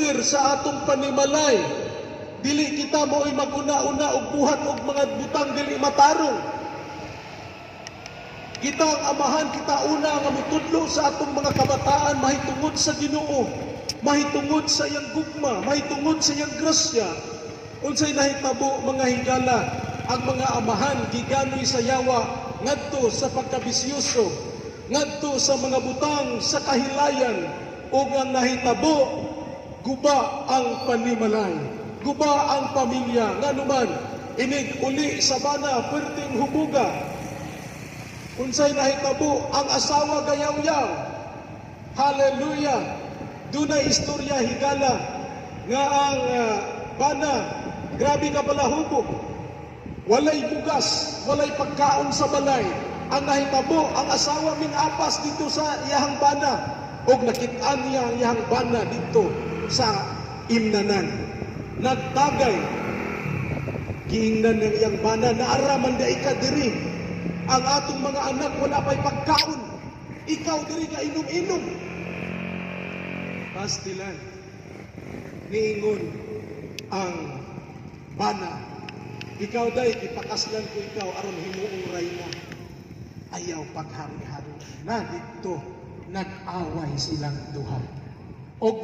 leader sa atong panimalay. Dili kita mao'y maguna-una og buhat og mga butang dili matarong. Kita ang amahan, kita una nga mutudlo sa atong mga kabataan mahitungod sa Ginoo, mahitungod sa iyang gugma, mahitungod sa iyang grasya. Unsay nahitabo, mga higala? Ang mga amahan giganoy sa yawa ngadto sa pagkabisyoso, ngadto sa mga butang sa kahilayan, ug ang nahitabo, guba ang panimalay, guba ang pamilya. Nganuman, inig uli sa bana, perting hubuga. Unsay nahitabo? Ang asawa gayawyaw. Hallelujah. Dunay istorya, higala, nga ang bana grabe ka palahubog. Walay bugas, walay pagkaon sa balay. Ang nahitabo, ang asawa ming-apas dito sa iyahang bana. Og nakit-an niya ang iyahang bana dito sa imnanan. Nagtagay. Giingnan ng iyang bana, "Naara man diay ka diri. Ang atong mga anak wala pa'y pagkaon. Ikaw diri ka inom-inom." Pastilan. Niingon ang bana, "Ikaw day, gipakaslan ko ikaw aron himuong rayna. Ayaw paghari-hari." Na dito, nag-away silang duha. Og